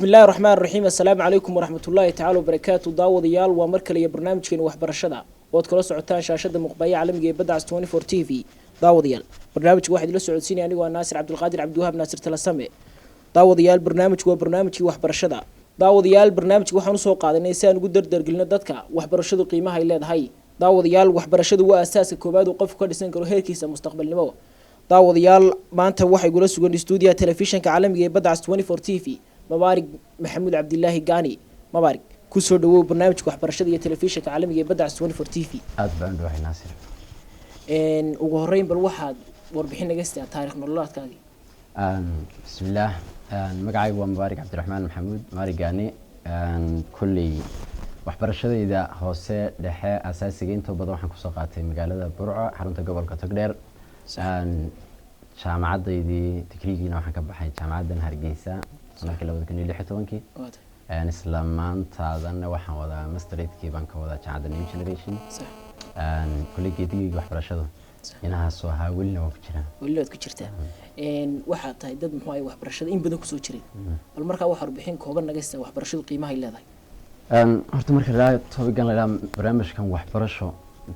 Bismi illahi raxmaan raxiim. Assalaamu calaykum waraxmatullaahi tacala wabarakaatu. Daawadayaal, waa mar kale iyo barnaamijkeena waxbarashada ood kala socotaan shaashada muqbaya caalamiga ee Badda Cas 24 TV. Daawadayaal, barnaamijka waxaa idila socodsiinaya anigoo ah Naasir Cabdulqaadir Cabdiwahaab, Naasir Talasame. Daawadayaal, barnaamijku waa barnaamijkii waxbarashada. Daawadayaal, barnaamijka waxaan usoo qaadanay si aan ugu dardargelino dadka waxbarashadu qiimaha ay leedahay. Daawadayaal, waxbarashadu waa asaaska koowaad uu qofku ka dhisan karo heerkiisa mustaqbalnimo. Daawadayaal, maanta waxay gula sugan stuudiyaha telefishinka caalamiga ee Badda Cas 24 TV Mubaarig Maxamuud Cabdilaahi Gaani. Mubaarig, kusoo dhawow barnaamijka waxbarashada iyo telefishinka caalamiga ee Badda Cas 24 TV. Aada baan u dhawahay, Naasir. Ugu horeyn, bal waxaad warbixin naga sitaa taarikh nololeedkaagii. Bismillaah. Magacaygu waa Mubaarig Cabdiraxmaan Maxamuud Mubaarig Gaani. Kolley waxbarashadayda hoose, dhexe, asaasiga intoo badan waxaan kusoo qaatay magaalada Burco, xarunta gobolka Togdheer. Jaamacadaydii digrigiina waxaan ka baxay Jaamacaddan Hargeysa sanadkii 2016-kii. Isla maantaadanna waxaan wadaa masteradkii baan ka wadaa jaamacadda New Generation. Kolley geedigeyga waxbarashadu inahaasoo ahaa, welina waan ku jiraa. Weli waad ku jirtaa. Waxaad tahay dad muxuu ahay waxbarashada in badan kusoo jiray. Bal markaa wax warbixin kooban naga sitaa waxbarashadu qiimaha ay leedahay. Horta marka la topic-gan la idhaha barnaamijkan waxbarasho,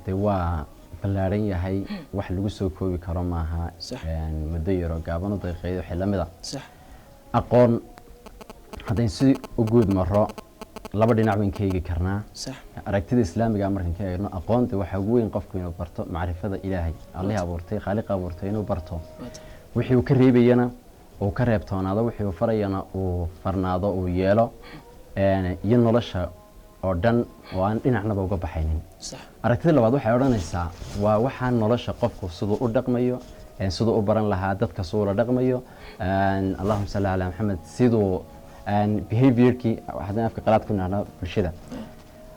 dee waa ballaaran yahay, wax lagu soo koobi karo maaha muddo yaroo gaaban oo daqiiqeed wixii lamid a. Aqoon haddayn si u guud maro, laba dhinac bayn ka eegi karnaa. Aragtida islaamiga markaan ka eegno, aqoonta waxaa ugu weyn qofku inuu barto macrifada Ilaahay, Allihii abuurtay, Khaaliqa abuurtay inuu barto, wixii uu ka reebayana uu ka reebtoonaado, wixii uu farayana uu farnaado, uu yeelo, iyo nolosha oo dhan oo aan dhinacnaba uga baxaynin. Aragtida labaad waxay odhanaysaa waa waxaa nolosha qofku siduu u dhaqmayo, siduu u baran lahaa dadka, siduu la dhaqmayo, allahuma salli calaa Maxamed, siduu behavior-kii, haddaan afka qalaad ku nahno, bulshada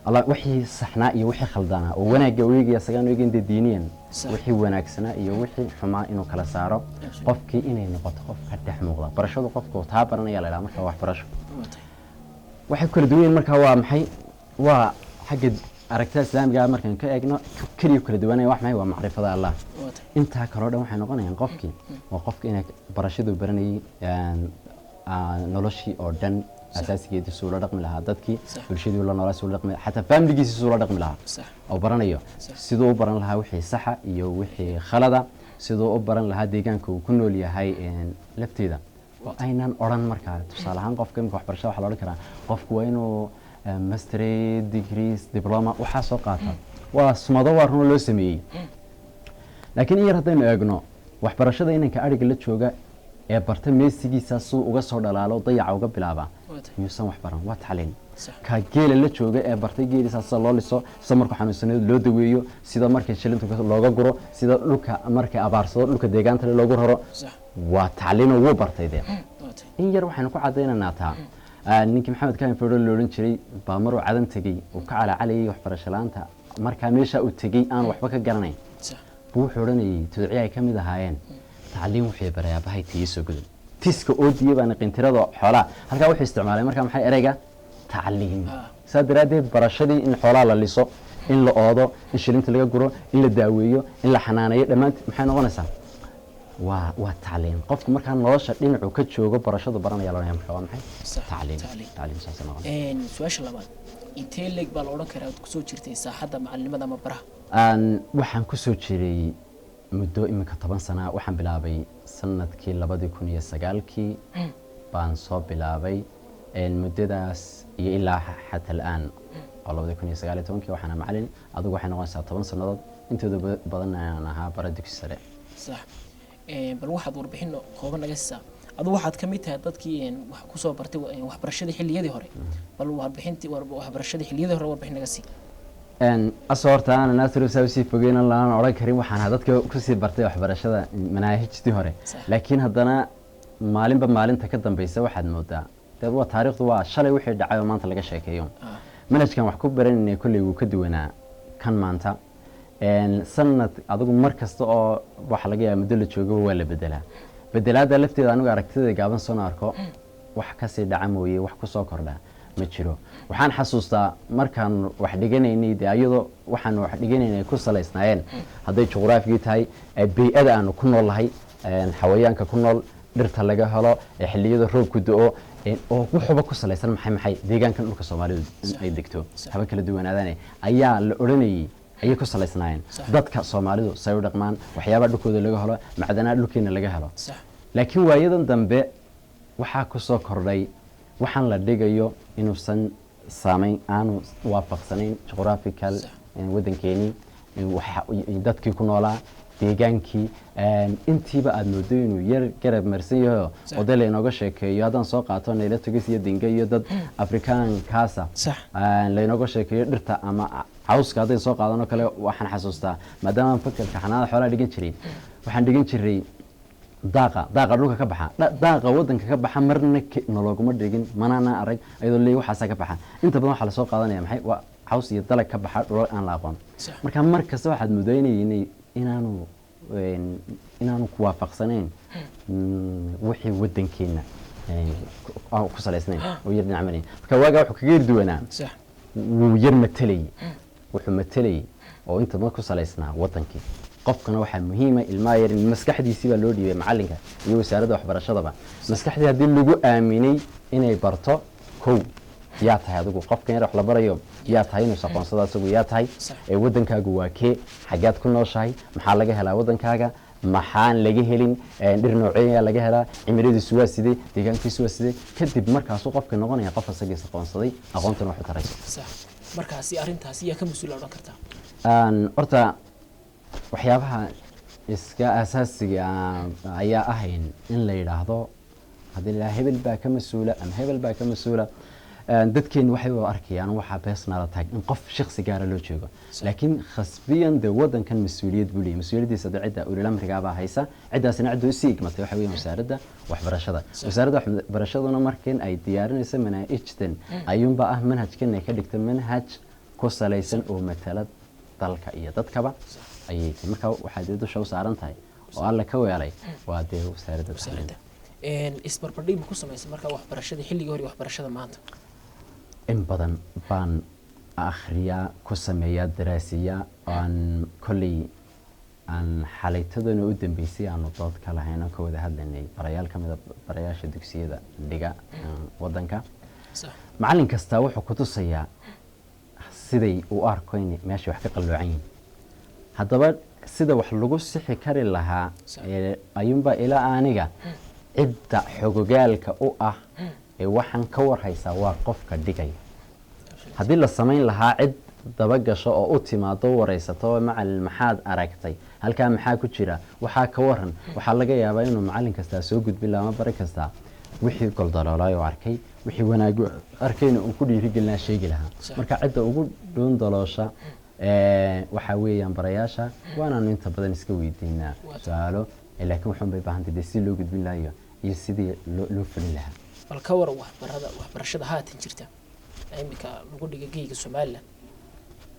alla wixii saxnaa iyo wixii khaldanaa oo wanaagga u eegaya sagaan u eegayn dee diiniyan, wixii wanaagsanaa iyo wixii xumaa inuu kala saaro, qofkii inay noqoto qof ka dhex muuqda. Barashadu qofku taa baranaya la idhaha marka waxbarasho. Waxay ku kala duwan yihiin marka waa maxay? Waa xagga aragtida islaamiga markaan ka eegno keliya ku kala duwanaya wax maxay? Waa macrifada Allah. Intaa kaloo dhan waxay noqonayaan qofkii waa qofka inay barashaduu baranayay noloshii oo dhan asaasigeedii, suu la dhaqmi lahaa dadkii, bulshadii la noolaa suu la dhaqmi, xataa familigiisi suu la dhaqmi lahaa oo baranayo, siduu u baran lahaa wixii saxa iyo wixii khalada, siduu u baran lahaa deegaanka uu ku nool yahay lafteeda, oo aynan odhan markaa tusaale ahaan qofka imika waxbarashada waxaa la odhan karaa qofku waa inuu mastery degrees, diploma waxaa soo qaata. Waa sumado, waa runo loo sameeyey, laakiin in yar haddaynu eegno waxbarashada, inanka adhiga la jooga ee barta meesigiisa suu uga soo dhalaalo dayaca uga bilaaba miyuusan wax baran? Waa tacliin. Ka geela la jooga ee bartay geeliisa sida loo liso, sida markuu xanuunsanayo loo daweeyo, sida markay shilinta looga guro, sida dhulka markay abaarsado dhulka deegaanta loogu raro, waa tacliinoo wuu bartay dee. In yar waxaynu ku cadaynaynaa taa ninkii Maxamed Kahin Fedho la odhan jiray baa maruu Cadan tegey uu ka calaacalayay waxbarasho la-aanta. Markaa meesha uu tegey aan waxba ka garanayn buu wuxuu odhanayay tudciye ay ka mid ahaayeen: "Tacliin wuxuu baray aabahay tiyo soo godan tiska oo diye baana qintirada xoolaha." Halkaa wuxuu isticmaalay markaa maxay? Ereyga tacliin. Saa daraaddeed barashadii in xoolaha la liso, in la oodo, in shilinta laga guro, in la daaweeyo, in la xanaaneeyo, dhammaanteed maxay noqonaysaa? Waa tacliin. Qofku markaa nolosha dhinacu ka joogo barashadu baranaya la marka waa maxay? Tacliin. Tacliin saasay noqonaysa. Su-aasha labaad: intee leeg baa la odhan karaa aad kusoo jirtay saaxadda macalinimada ama baraha? Waxaan kusoo jiray muddo iminka 10 sana. Waxaan bilaabay sanadkii 2009-kii baan soo bilaabay. Muddadaas iyo ilaa xata al'aan oo 2019-kii waxaana macalin. Adigu waxay noqonaysaa 10 sannadood, intooda badan aan ahaa bara dugsi sare. Sax. Bal waxaad warbixin kooban naga siisaa, adigu waxaad ka mid tahay dadkii wax kusoo bartay waxbarashadii xilliyadii hore. Bal warbixintii waxbarashadii xilliyadii hore warbixin naga sii. Asoo horta aana Naasir saa usii fogeyna laan odhan karin waxaan ahaa dadka kusii bartay waxbarashada manaahijtii hore, laakiin haddana maalinba maalinta ka dambeysa waxaad moodaa dee waa taariikhdu, waa shalay wixii dhacay oo maanta laga sheekeeyo. Manhajkan wax ku baranaynay kolley wuu ka duwanaa kan maanta. Sanad adigu mar kasta oo waxa laga yaaba muddo la joogaba waa la bedelaa. Bedelaadda lafteeda anigu aragtida gaaban soona arko, wax kasii dhaca mooye wax kusoo kordha ma jiro. Waxaan xasuustaa markaan wax dhiganaynay dee ayadoo waxaan wax dhiganaynay ku salaysnaayeen hadday juqraafigii tahay, bey-ada aanu ku nool nahay, xawayaanka ku nool, dhirta laga helo, xilliyada roobku do-o. Oo wuxuuba ku salaysan maxay deegaankan dhulka Soomaalidu ay degto, haba kala duwanaadaane, ayaa la odhanayay, ayay ku salaysnaayeen dadka Soomaalidu say u dhaqmaan, waxyaabaha dhulkooda laga helo, macdanaha dhulkeena laga helo. Laakiin waayadan dambe waxaa ku soo kordhay waxaan la dhigayo inuusan saamayn aanu waafaqsanayn geographical waddankeenii, dadkii ku noolaa deegaankii, intiiba aada moodo inuu yar garab marsan yaho. Oday laynooga sheekeeyo haddaan soo qaato Naylotogis iyo Dinga iyo dad Afrikaankaasa laynooga sheekeeyo dhirta ama cawska haddayn soo qaadanoo kale. Waxaan xasuustaa, maadaama aan fakalka xanaanada xoolaha dhigan jiray, waxaan dhigan jiray daaqa dhulka ka baxa, daaqa wadanka ka baxa. Marna nolooguma dhigin, manana arag ayadoo leey waxaasaa ka baxa. Inta badan waxaa lasoo qaadanaya maxay? Waa caws iyo dalag ka baxa dhulal aan la aqoon. Marka mar kasta waxaad mudaynayay inaanu ku waafaqsanayn wixii wadankeena ku salaysnayn oo yar dhinac marayay. Marka waagaa wuxuu kaga yar duwanaa, wuu yar matelayay, wuxuu matelayay oo inta badan ku salaysnaa wadankii qofkana. Waxaa muhiima ilmaha yar in maskaxdiisii baa loo dhiibay macalinka iyo wasaaradda waxbarashadaba. Maskaxdii haddii lagu aaminay inay barto, kow yaa tahay adigu, qofkan yar wax la barayo yaa tahay, inuu aqoonsado asagu yaa tahay, ee wadankaagu waa kee, xaggaad ku nooshahay, maxaa laga helaa wadankaaga, maxaan laga helin, dhir nooceeyaa laga helaa, cimiladiisu waa sidee, deegaankiisu waa sidee. Kadib markaasuu qofka noqonaya qof asagiis aqoonsaday, aqoontana waxu tarayso. Markaasi arrintaasi yaa ka mas-uul odhan kartaa? Horta waxyaabaha iska asaasiga ayaa ahayn in la yidhaahdo, haddii la yidhahdo hebel baa ka mas-uula ama hebel baa ka mas-uula, dadkeenu waxay u arkayaan waxaa personal attack, in qof shakhsi gaara loo joogo. Laakiin khasbiyan dee wadankan mas-uuliyad buu leeyahay. Mas-uuliyaddiisa de cidda ulil amrigaabaa haysa, ciddaasina cidda usii igmatay waxa weeyaan wasaaradda waxbarashada. Wasaaradda waxbarashaduna markan ay diyaarinayso manaahijtan ayuunbaa ah manhajkan ay ka dhigto manhaj ku salaysan oo matala dalka iyo dadkaba ayay tahay. Marka waxaa dee dusha u saaran tahay oo Alle ka weelay waa dee wasaaradda tacliinta. Isbarbardhig ma ku samaysa marka waxbarashada xilligii hore iyo waxbarashada maanta? In badan baan akhriyaa, ku sameeyaa, daraasiyaa. Aan kolley aan xalaytadana u dambeysay aanu dood ka lahayn oo ka wada hadlaynay barayaal ka mida barayaasha dugsiyada dhiga wadanka. Macallin kastaa wuxuu ku tusayaa siday u arko in meesha wax ka qalloocan yihiin. Haddaba sida wax lagu sixi kari lahaa ayuunbaa ilaa aniga cidda xogogaalka u ah ee waxaan ka warhaysaa waa qofka dhigaya. Haddii la samayn lahaa cid dabagasho oo u timaado, waraysato, macalin maxaad aragtay, halkaa maxaa ku jira, waxaa ka waran, waxaa laga yaabaa inuu macalin kastaa soo gudbin lahaa ama bari kastaa wixii goldaloolay oo arkay, wixii wanaagu arkayna uu ku dhiirigelinaa, sheegi lahaa. Marka cidda ugu dhuun daloosha waxaa weeyaan barayaasha, waanaanu inta badan iska weydiinaa su-aalo, laakiin waxuun bay baahantay dee sidii loo gudbin lahayo iyo sidii loo fulin lahaa. Bal ka waran waxbarashada haatan jirta iminka lagu dhigay geyga Somaliland?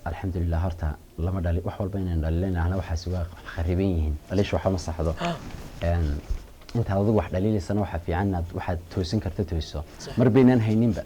Alxamdulilah, horta lama dhali wax walba inaynu dhalilinahna, waxaasi waa khariban yihiin. Dhaliisha waxba ma saxdo. Intaad adigu wax dhaliilaysana waxaa fiican inaad waxaad toosin karta toosiso. Mar baynaan hayninba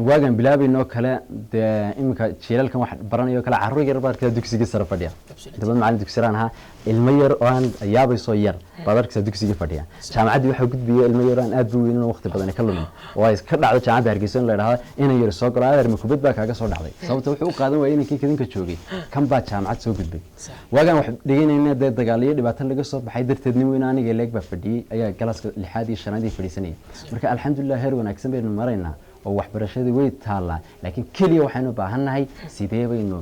waagaan bilaabaynoo kale dee iminka jiilalkan wax baranayo kale, carruur yar baad arkaysaa dugsigii sare fadhiya. Inta badan macallin dugsiraan ahaa, ilmo yar oo aan yaabaysoo yar baad arkaysaa dugsigii fadhiya. Jaamacaddii waxaa gudbiya ilmo yar oo aan aad bu weynin oo waqti badan ka lumin, oo ay ka dhacdo jaamacadda Hargeysa in la idhahdo inan yar soo galo, adeer ma kubad baa kaaga soo dhacday? Sababta wuxuu u qaadan waayay inankii kadinka joogay kan baa jaamacad soo gudbay. Waagaan wax dhiganayna dee dagaal iyo dhibaato laga soo baxay darteed, nin weyn aniga leeg baa fadhiyey ayaa galaaska lixaad iyo shanaad iyo fadhiisanayay. Marka alxamdulilah, heer wanaagsan baynu maraynaa oo waxbarashadii way taallaa, laakiin keliya waxaynu baahannahay sidee baynu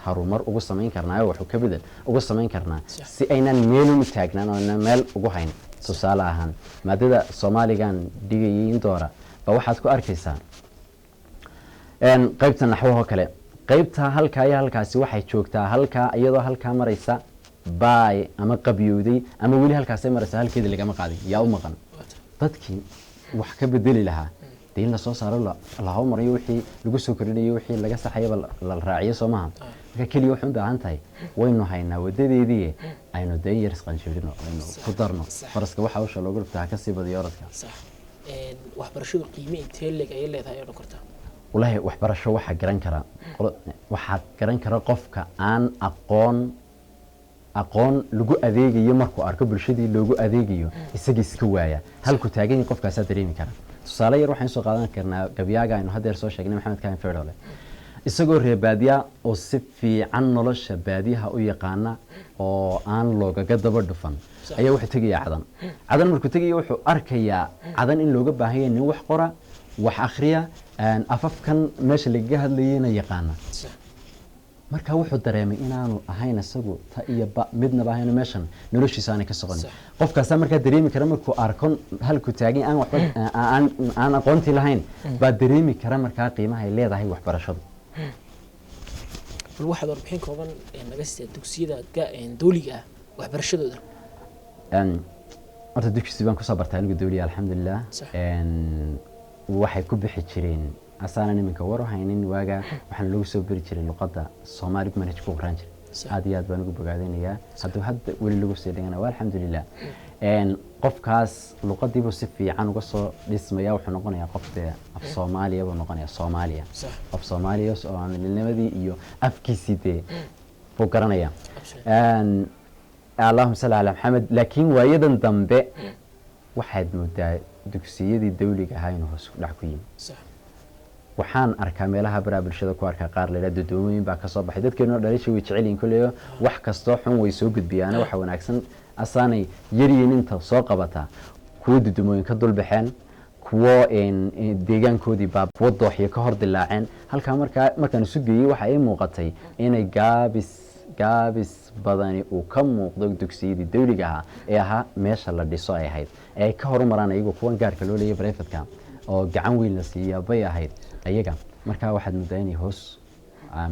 harumar ugu samayn karnaa oo waxu ka bedel ugu samayn karnaa si aynaan meelun u taagnaan oo aynaan meel ugu hayn. Tusaale ahaan, maadada Soomaaligan dhigayay indoora ba waxaad ku arkaysaa qaybta naxwahoo kale, qaybta halkaa iyo halkaasi waxay joogtaa halkaa, iyadoo halkaa maraysa baay ama qabyowday ama weli halkaasay maraysa, halkeedii lagama qaadin. Yaa u maqan dadkii wax ka bedeli lahaa dee in lasoo saaro, la hormariyo, wixii lagu soo kordhinayo, wixii laga saxayaba la raaciyo, soo maaha? Marka keliya waxay u baahan tahay, waynu haynaa wadadeedii, aynu dee yar isqanshiirino, aynu ku darno faraska waxa usha loogu dhufta ha kasii badiyo orodka. Waxbarashadu qiime intee leeg ayay leedahay odhan kartaa? Wallaahi waxbarasho waxaa garan kara waxaa garan kara qofka aan aqoon aqoon lagu adeegayo. Markuu arko bulshadii loogu adeegayo, isaga iska waaya halku taagan yahay, qofkaasaa dareemi kara. Tusaale yar waxaan soo qaadan karnaa gabyaaga aynu haddeer soo sheegnay, Maxamed Kaahin Feedhole, isagoo reer baadiya oo si fiican nolosha baadiyaha u yaqaana oo aan loogaga daba dhufan ayaa wuxuu tegayaa Cadan. Cadan markuu tegaya, wuxuu arkayaa Cadan in looga baahan yahay nin wax qora, wax akhriya, afafkan meesha lagaga hadlayayna yaqaana. Marka wuxuu dareemay inaanu ahayn isagu ta iyo ba midnaba ahayn, meeshan noloshiisa aanay ka soconin. Qofkaasaa markaa dareemi kara markuu arko halkuu taagan, aan waxba aan aqoontii lahayn baa dareemi kara markaa qiimaha ay leedahay waxbarashadu. Bal waxaad warbixin kooban naga siisaa dugsiyada dawliga ah waxbarashadooda. Horta dugsi baan kusoo bartay anigu dawliya, alxamdulilah. Waxay ku bixi jireen, asaanan iminka war u haynin, waaga waxaan lagu soo beri jiray luqadda Soomaaligu, manhaj ku qoraan jiray. Aad iyo aad baan ugu bogaadinayaa hadduu hadda weli lagu sii dhigana, waa alxamdulilah. Qofkaas luqadiibuu si fiican uga soo dhismaya, wuxuu noqonayaa qof dee af Soomaaliya buu noqonayaa, Soomaaliya, qof Soomaaliya, soomaalinimadii iyo afkiisii dee buu garanaya. Allahuma salli calaa Maxamed. Laakiin waayadan dambe waxaad moodaa dugsiyadii dawliga ahaa inuu hoos dhac ku yimi. Waxaan arkaa meelaha baraha bulshada ku arkaa qaar la yidhaha dodoomooyin baa kasoo baxay. Dadkeenoo dhalisha way jecel yihiin kolleyo, wax kastoo xun way soo gudbiyaana, waxa wanaagsan asaanay yaryihiin inta soo qabataa. Kuwo dudumooyin ka dulbaxeen, kuwo deegaankoodii baa, kuwo dooxyo ka hor dilaaceen halkaa. Markaa markaan isu geeyey, waxa ii muuqatay inay gaabis gaabis badani uu ka muuqdo dugsiyadii dawliga ahaa ee ahaa meesha la dhiso ay ahayd ee ay ka horumaraan iyagu kuwan gaarka loo leeyahay, private-ka, oo gacan weyn la siiya bay ahayd ayaga. Markaa waxaad moodaa inay hoos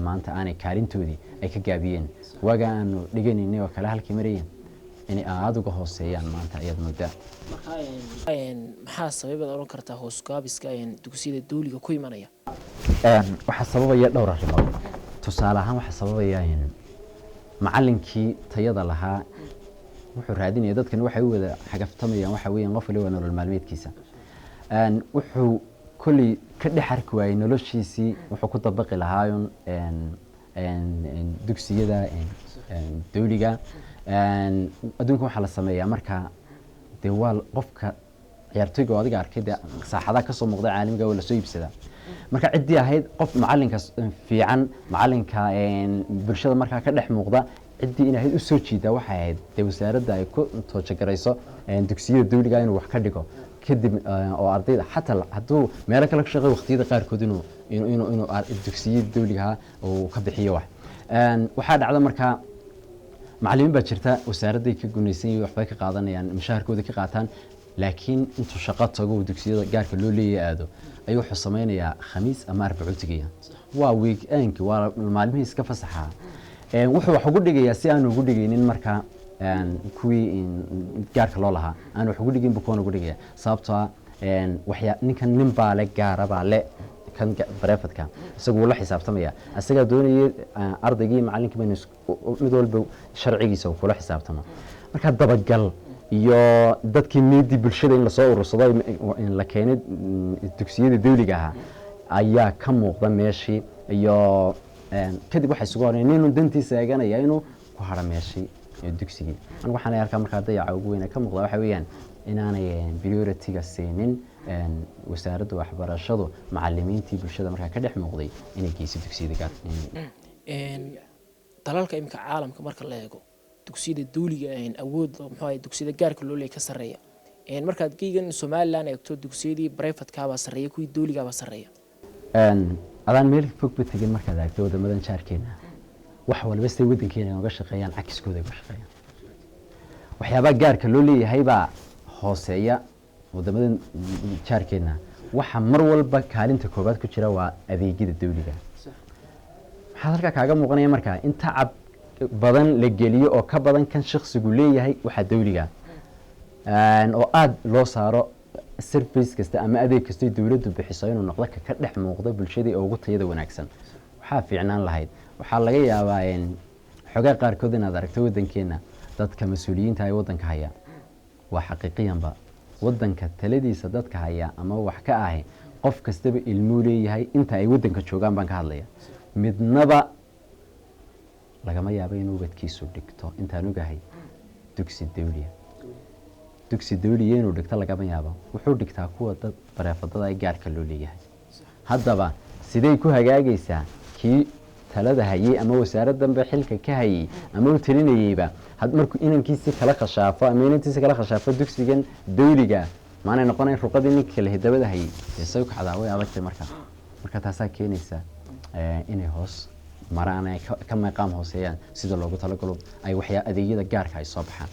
maanta aanay kaalintoodii ay ka gaabiyeen waaga aanu dhiganaynay oo kale halkii marayeen, inay aada uga hooseeyaan maanta ayaad moodaa. Maxaa sababaad odhan kartaa hoos gaabiska dugsiyada dawliga ku imanaya? Waxaa sababaya dhowr arrimood. Tusaale ahaan, waxaa sababaya macallinkii tayada lahaa wuxuu raadinaya, dadkani waxay u wada xagaftamayaan waxa weeyaan qof waliba nolol maalmeedkiisa. Wuxuu kolley ka dhex arki waayey noloshiisii wuxuu ku dabaqi lahaayun dugsiyada dawliga. Adduunka waxaa la sameeyaa marka dee waa qofka ciyaartoyga oo adiga arkay dee saaxadaha kasoo muuqda caalamiga waa lasoo iibsadaa. Marka ciddii ahayd qof macalinka fiican, macalinka bulshada markaa ka dhex muuqda, ciddii in ahayd usoo jiidaa waxay ahayd dee wasaaradda ay ku toojagarayso dugsiyada dawliga inuu wax ka dhigo kadib, oo ardayda xataa hadduu meelo kale ka shaqeeyo waqtiyada qaarkood inuu dugsiyada dawligaha uu ka bixiyo wax. Waxaa dhacda markaa macallimiin baa jirta wasaaradday ka gunaysan yihiin, waxbay ka qaadanayaan, mushaharkooda ka qaataan, laakiin intuu shaqo tago uu dugsiyada gaarka loo leeyahay aado ayuu wuxuu sameynayaa Khamiis ama Arbaco tegaya, waa weekend-ki, waa maalmihii iska fasaxaa. Wuxuu wax ugu dhigayaa si aanu ugu dhigaynin marka kuwii gaarka loo lahaa aan wax ugu dhigin buu kuwan ugu dhigaya, sababtoo ah waxyaa ninkan nin baa le gaara baa le kan private-ka, isagu wuu la xisaabtamaya, isagaa doonayay ardaygii macallinkii baynu mid walba sharcigiisa uu kula xisaabtamo. Marka dabagal iyo dadkii meedii bulshada in lasoo urursado in la keenay dugsiyada dawliga ahaa ayaa ka muuqda meeshii iyo kadib waxay isugu horeen ninuu dantiisa eeganaya inuu ku haro meeshii dugsigii. Anigu waxaan arkaa markaa dayaca ugu weyn ee ka muuqda waxa weeyaan inaanay priority-ga siinin wasaaradda waxbarashadu macalimiintii bulshada markaa ka dhex muuqday inay geyso dugsiyada gaar. Dalalka imika caalamka marka la eego, dugsiyada dawliga awood muxuu ahay dugsiyada gaarka loo leeyahay ka sarreeya. Markaad geygan Somaliland eegto, dugsiyadii private-kaabaa sarreeya, kuwii dawligaabaa sarreeya. Adaan meel fogba tegin, markaad eegto wadamadan jaarkeena, wax walba siday waddankeena uga shaqeeyaan cakiskooda uga shaqeeyaan. Waxyaabaha gaarka loo leeyahay baa hooseeya wadamadan jaarkeena. Waxa mar walba kaalinta koobaad ku jira waa adeegyada dawliga. Maxaa halkaa kaaga muuqanaya markaa? In tacab badan la geliyo oo ka badan kan shaksigu leeyahay waxaa dawliga oo aada loo saaro service kasta ama adeeg kastay dowladdu bixiso inuu noqdo ka dhex muuqda bulshadii oo ugu tayada wanaagsan. Waxaa fiicnaan lahayd, waxaa laga yaabaa xogaa qaarkood inaad aragto waddankeena dadka mas-uuliyiinta ee waddanka haya, waa xaqiiqiyanba waddanka taladiisa dadka haya ama wax ka ahi, qof kastaba ilmuu leeyahay inta ay waddanka joogaan baan ka hadlaya, midnaba lagama yaabo inuu ubadkiisu dhigto intaan ogahay dugsi dawliya. Dugsi dawliya inuu dhigto lagama yaabo, wuxuu dhigtaa kuwa dad bareefadada ay gaarka loo leeyahay. Haddaba sidey ku hagaagaysaa kii talada hayey ama wasaaraddanba xilka ka hayey ama u talinayeyba markuu inankiisii kala khashaafo ama inantiisi kala khashaafo dugsigan dawliga, maanay noqonayn ruqadii ninka kale hidabada hayey say u kacdaa? Way adagtay. Marka taasaa keenaysa inay hoos maraan, ay ka meeqaam hooseeyaan sida loogu talagalo, ay waxyaa adeegyada gaarka ay soo baxaan.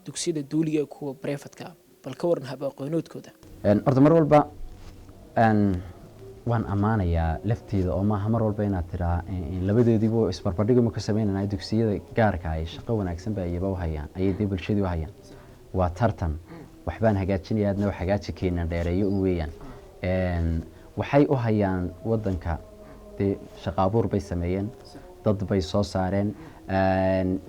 Dugsiyada dawliga, kuwa brefatka, bal ka waran hab aqoonoodkooda? Horta mar walba waan ammaanayaa lafteeda, oo maaha mar walba inaad tiraa labadoodiiba isbarbardhiguma ku sameynana. Dugsiyada gaarka ay shaqo wanaagsan ba iyaba u hayaan, ayay dee bulshadii u hayaan. Waa tartan, waxbaan hagaajinaya, adna wax hagaaji, keenan dheereeyo un weeyaan. Waxay u hayaan wadanka dee shaqo abuur bay sameeyeen, dad bay soo saareen,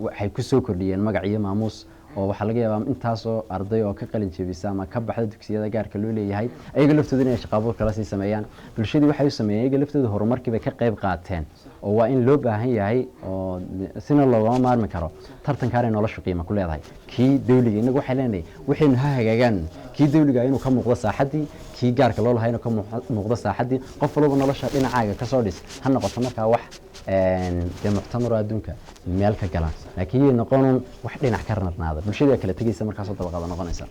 waxay ku soo kordhiyeen magac iyo maamuus, oo waxaa laga yaabaa intaasoo arday oo ka qalin jebisa ama ka baxda dugsiyada gaarka loo leeyahay ayaga laftooda inay shaqo abuur kala sii sameeyaan. Bulshadii waxay u sameeyeen ayaga laftooda horumarkii bay ka qayb qaateen, oo waa in loo baahan yahay oo sina loogama maarmi karo. Tartankaanay noloshu qiimo ku leedahay. Kii dawliga innagu waxay leenahay waxaynu ha hagaagaan, kii dawliga inuu ka muuqdo saaxaddii, kii gaarka loo lahaa inuu ka muuqdo saaxaddii. Qof walba nolosha dhinacaaga kasoo dhis ha noqoto markaa wax dee muctamaro adduunka meel ka gala, laakiin yay noqonun wax dhinac ka rarnaada, bulshada kala tegaysa markaasoo dabaqada noqonaysa.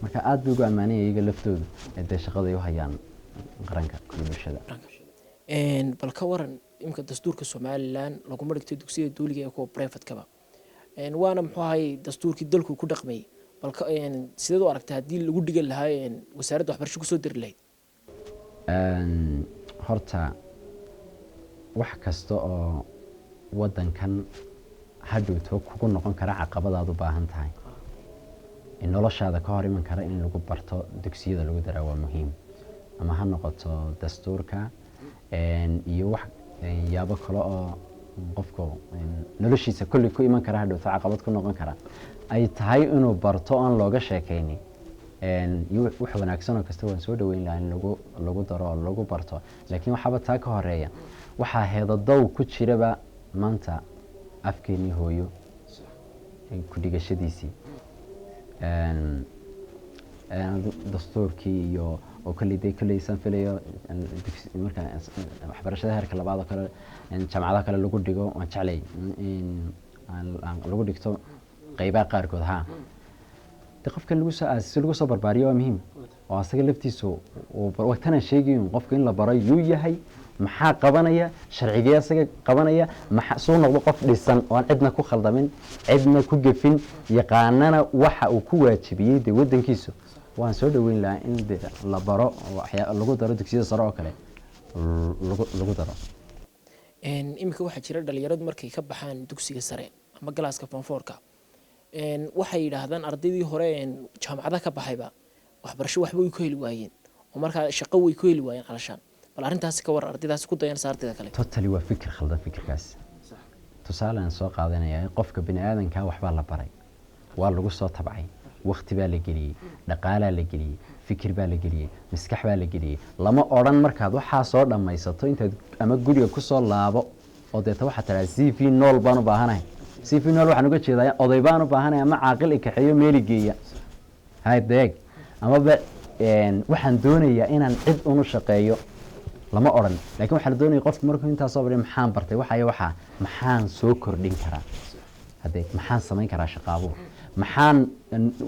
Marka aad bay ugu ammaanaya iyaga laftoodu dee shaqaday u hayaan qaranka iyo bulshada. Bal ka waran imika dastuurka Somaliland laguma dhigto dugsiyada dawliga ee kuwa brefatkaba, waana muxuu ahay dastuurkii dalku ku dhaqmayay. Bal sideed u aragtay haddii lagu dhigan lahaa, wasaaradda waxbarasho kusoo dari lahayd? Horta wax kasta oo wadankan hadhowto kugu noqon kara caqabadaad u baahan tahay, noloshaada ka hor iman kara, in lagu barto dugsiyada lagu daraa waa muhiim. Ama ha noqoto dastuurka iyo wax yaabo kale oo qofku noloshiisa kolley ku iman kara, hadhowto caqabad ku noqon kara, ay tahay inuu barto oon looga sheekaynin. Iyo wax wanaagsan oo kasta waan soo dhaweyn lahaa in lagu daro oo lagu barto. Laakiin waxaaba taa ka horeeya, waxaa heedadow ku jiraba maanta afkeenii hooyo ku dhigashadiisii, dastuurkii iyo oo kolley dee kolley saan filayo marka waxbarashada heerka labaad oo kale, jaamacadaha kale lagu dhigo, waan jeclay in lagu dhigto qeybaha qaarkood. Ha de qofkan lagu soo aasisi, lagu soo barbaariyo waa muhiim, oo asaga laftiisu waqtanaan sheegayn qofka in la baro yuu yahay, maxaa qabanaya, sharcigee asaga qabanaya, maxa suu noqdo qof dhisan oo aan cidna ku khaldamin, cidna ku gefin, yaqaanana waxa uu ku waajibiyey dee wadankiisu. Waan soo dhaweyn lahaa in de la baro, lagu daro dugsiyada sare oo kale lagu daro. Iminka waxaa jira dhalinyaradu markay ka baxaan dugsiga sare ama galaaska form fourka, waxay yidhaahdaan ardaydii hore jaamacada ka baxayba waxbarasho waxba way ku heli waayeen, oo markaa shaqo way ku heli waayeen calashaan. Bal arrintaasi ka waran, ardaydaasi ku dayanaysa ardayda kale? Totally waa fikir khaldan fikirkaas. Tusaale aan soo qaadanaya, qofka bini aadanka waxbaa la baray, waa lagu soo tabcay, wakti baa la geliyey, dhaqaalaa la geliyey, fikir baa la geliyey, maskax baa la geliyey. Lama odhan markaad waxaa soo dhammaysato intaad ama guriga kusoo laabo oo deeta waxaad tiraa CV nool baan u baahanahay. CV nool waxaan uga jeedaa oday baan u baahanahay ama caaqil i kaxeeyo meeli geeya haydeeg, amaba waxaan doonayaa inaan cid unu shaqeeyo, lama odhan. Laakiin waxaa la doonaya qofku markuu intaas soo baray, maxaan bartay, waxaya waxaa maxaan soo kordhin karaa, haddee maxaan samayn karaa shaqo abuur, maxaan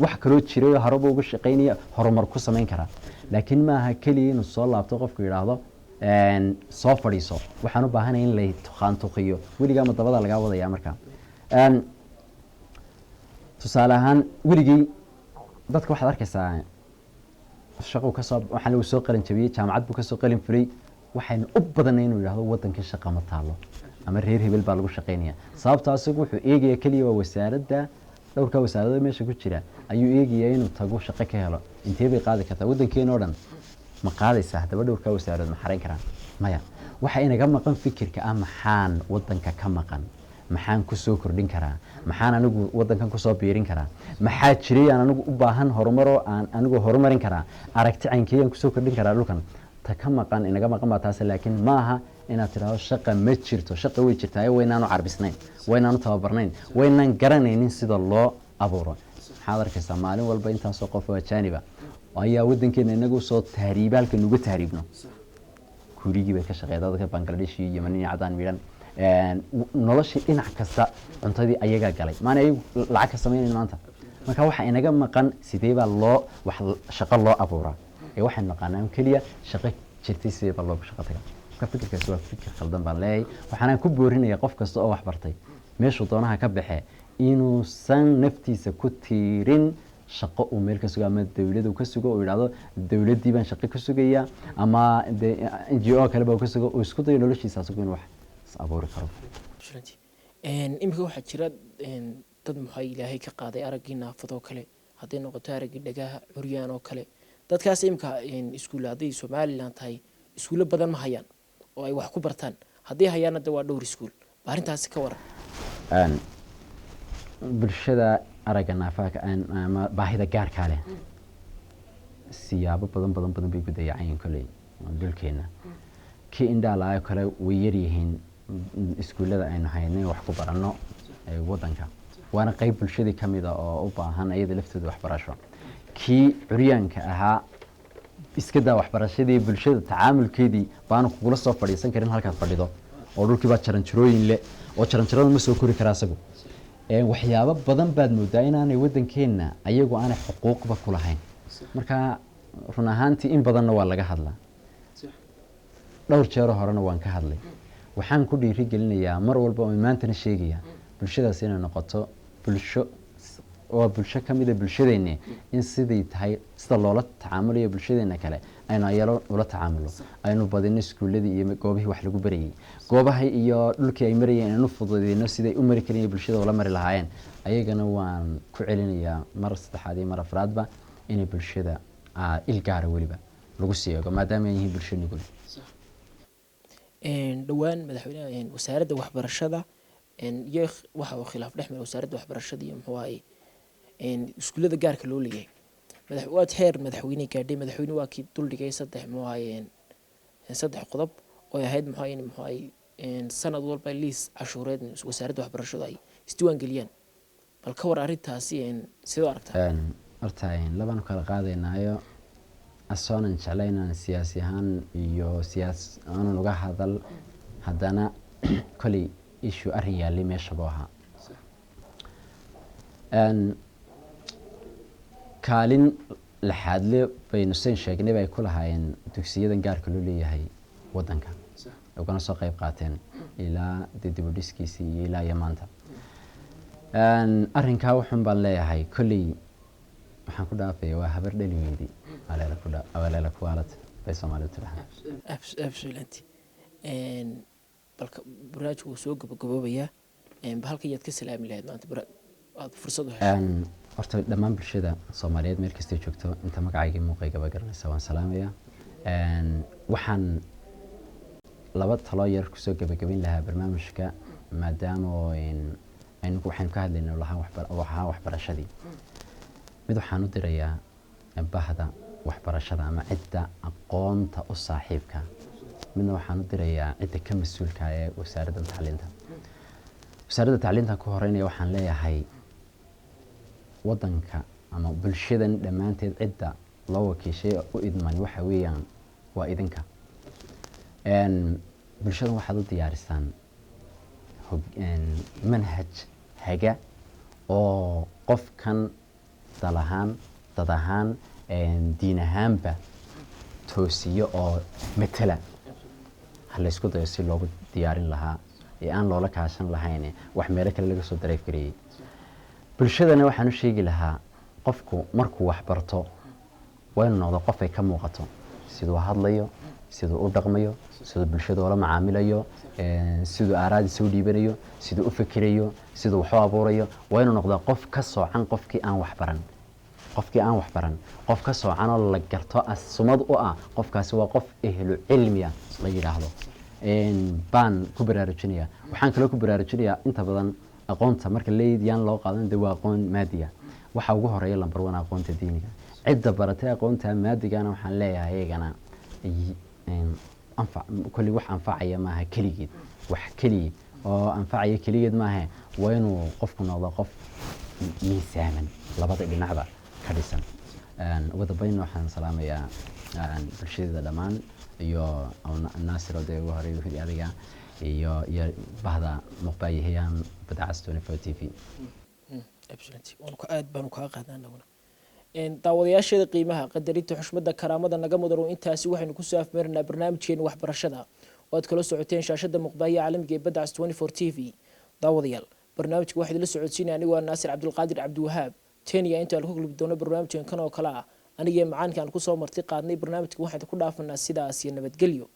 wax kaloo jiray oo horeba uga shaqaynaya horumar ku samayn karaa. Laakiin maaha keliya inuu soo laabto qofku yidhaahdo soo fadhiiso, waxaan u baahanaya in lay tuqaantuqiyo. Weligaa ma dabada lagaa wadaya? Markaa tusaale ahaan weligii dadka waxaad arkaysaa shaquu kasoo, waxaa lagu soo qalin jabiyey, jaamacad buu kasoo qalin furay, waxaynu u badanay inuu yidhahdo wadankii shaqa ma taalo ama reer hebel baa lagu shaqaynaya. Sababta asagu wuxuu eegaya keliya waa wasaaradda, dhowrka wasaarado meesha ku jira ayuu eegayaa inuu tago shaqo ka helo. Intee bay qaadi kartaa waddankeena oo dhan? Ma qaadaysaa? Haddaba dhowrka wasaarood ma xarayn karaan? Maya. Waxa inaga maqan fikirka ah maxaan wadanka ka maqan, maxaan kusoo kordhin karaa, maxaan anigu wadankan kusoo biirin karaa, maxaa jiray aan anigu u baahan horumaroo aan anigu horumarin karaa, aragti caynkeyaan kusoo kordhin karaa dhulkan. Ta ka maqan inaga maqan baa taas. Laakiin maaha inaad tidhaahdo shaqa ma jirto. Shaqa way jirtaa, waynaanu carbisnayn, waynaanu tababarnayn, waynaan garanaynin sida loo abuuro. Maxaa Maxaad arkaysaa maalin walba intaasoo qof oo ajaaniba ayaa wadankeena inagu soo tahriiba, halkan uga tahriibno. Gurigii bay ka shaqeeya dadka Bangladesh iyo Yemen iyo cadaan miidhan. Noloshii dhinac kasta, cuntadii ayagaa galay, maana ayagu lacag ka sameynayn maanta. Marka waxaa inaga maqan sidee baa loo wax shaqo loo abuuraa, ee waxaan naqaanaa keliya shaqo jirtay, sidee baa loogu shaqo tagaa. Marka fikirkaasi waa fikir khaldan baan leeyahay. Waxaanaan ku boorinaya qof kasta oo wax bartay, meeshuu doonaha ka baxee, inuusan naftiisa ku tiirin shaqo uu meel ka sugo ama dawlad uu ka sugo, uu yidhahdo dawladdii baan shaqo ka sugayaa ama de NGO kale baa ka sugo, uu isku dayo noloshiisa asagu inuu wax is abuuri karo. Iminka waxaa jira dad maxaa Ilaahay ka qaaday araggii naafadoo kale, hadday noqoto araggii dhagaha, curyaan oo kale. Dadkaas iminka iskuulle, hadday Somaliland tahay, iskuulle badan ma hayaan oo ay wax ku bartaan. Hadday hayaanna de waa dhowr iskuul. Ba arrintaasi ka waran? Bulshada aragga naafaha ama baahida gaarkaa leh siyaabo badan badan badan bay ku dayacayiin kolley dhulkeena. Kii indhaa la-aayo kale way yaryihiin iskuullada aynu haynay wax ku baranno waddanka, waana qeyb bulshadii ka mid a oo u baahan iyada laftooda waxbarasho. Kii curyaanka ahaa iska daa waxbarashadii, bulshada tacaamulkeedii baanu kugula soo fadhiisan karin halkaad fadhido, oo dhulkii baa jaranjarooyin leh oo jaranjarada ma soo kori karaa isagu. Waxyaabo badan baad moodaa inaanay waddankeenna ayagu aanay xuquuqba ku lahayn. Marka run ahaantii in badanna waa laga hadlaa, dhowr jeero horena waan ka hadlay. Waxaan ku dhiiri gelinayaa mar walba oo maantana sheegaya bulshadaas inay noqoto bulsho, waa bulsho ka mida bulshadeenna, in siday tahay sida loola tacaamulayo bulshadeena kale aynu ayalo ula tacaamulo, aynu badino iskuuladii iyo goobihii wax lagu barayay, goobahay iyo dhulkii ay marayeen aynu fududeyno siday u mari kareen bulshada ula mari lahaayeen. Ayagana waan ku celinayaa mar saddexaad iyo mar afraadba inay bulshada il gaara weliba lagu sii eego, maadaama ay yihiin bulsho nugul. Dhowaan madaxweynaha wasaaradda waxbarashada iyo waxa uu khilaaf dhex maray wasaaradda waxbarashada iyo muxuu ahaye iskuullada gaarka loo leeyahay. Madax waad xeer madaxweyne gaadhay, madaxweyne waa kii duldhigay saddex muxuu ahaye saddex qodob oo ay ahayd muxuu ahaye in muxuu ahaye sanad walba liis cashuureed wasaaradda waxbarashadu ay isdiiwaan geliyaan. Bal ka war arrintaasi, sidoo aragtaa? Horta labaan kala qaadaynaayo, asoonan jeclay inaan siyaasi ahaan iyo siyaas aanan uga hadal, haddana koley issue arrin yaallay meesha buu ahaa. Kaalin laxaadle baynu sen sheegnay bay ku lahaayeen dugsiyadan gaarka loo leeyahay waddanka, ugana soo qayb qaateen ilaa dee dib u dhiskiisii iyo ilaa iyo maanta. Arrinkaa wuxun baan leeyahay, kolley waxaan ku dhaafaya waa habar dhali weydi aleela kuwaalad bay Soomaalidu tidhaahdaa. Absolutely. Balka barnaamijku wuu soo gabagaboobayaa, halka yaad ka salaami lahayd maanta aad fursad u heshay? Horta dhammaan bulshada Soomaaliyeed meel kastay joogto, inta magacaygii muuqaygaba garanaysa, waan salaamayaa. Waxaan laba talo yar kusoo gabagabin lahaa barnaamijka, maadaama aynu waxaynu ka hadlayna lahaa waxbarashadii. Mid waxaan u dirayaa bahda waxbarashada ama cidda aqoonta u saaxiibka, midna waxaan u dirayaa cidda ka mas-uulka ee wasaaradda tacliinta. Wasaaradda tacliinta ku horeynaya, waxaan leeyahay waddanka ama bulshadan dhammaanteed cidda loo wakiishay u idmani waxa weeyaan waa idinka. Bulshadan waxaad u diyaarisaan manhaj haga oo qofkan dal ahaan, dad ahaan, diin ahaanba toosiyo oo matala. Ha laysku dayo si loogu diyaarin lahaa ee aan loola kaashan lahayn wax meelo kale laga soo dareef gareeyey. Bulshadana waxaan u sheegi lahaa, qofku markuu wax barto waa inuu noqdo qof ay ka muuqato siduu hadlayo, siduu u dhaqmayo, siduu bulshada ula macaamilayo, siduu aaraadiisa u dhiibanayo, siduu u fikirayo, siduu wax u abuurayo. Waa inuu noqdaa qof ka soocan qofkii aan wax baran. Qofkii aan wax baran qof ka soocan oo la garto, sumad u ah qofkaasi waa qof ehlu cilmiya la yidhaahdo baan ku baraarujinaya. Waxaan kaloo ku baraarujinayaa, inta badan aqoonta marka leeyaan loo qaadan de waa aqoon maadiga, waxa ugu horeeya number one aqoonta diiniga. Cidda baratay aqoonta maadigana waxaan leeyahay iyagana anfac kolley wax anfacaya maaha keligeed, wax keliya oo anfacaya keligeed maaha, waa inuu qofku noqdo qof Miisaaman, labada dhinacba ka dhisan. Ugu dambeyn waxaan salaamayaa bulshadada dhammaan iyo Naasir oo dee ugu horey wuxuu adiga iyo bahda muqbaayahayahan Badacas 24 TV. Absolutely, waanu ka aad baanu kaga qaadnaa anaguna. Daawadayaasheeda qiimaha, qadarinta, xushmada, karaamada naga mudan oo intaasi waxaynu kusoo afmeerinaa barnaamijkeena waxbarashada oo aad kala socoteen shaashada muqbaahiya caalamiga ee Badda Cas 24 TV. Daawadayaal, barnaamijka waxaa idinla socodsiinaya anigoo ah Naasir Cabdulqaadir Cabdiwahaab teniya. Inta aan ku kulmi doono barnaamijkan kan oo kale ah, anigee macaanka aan kusoo marti qaadnay barnaamijka, waxaan idinku dhaafanaa sidaas iyo nabadgelyo.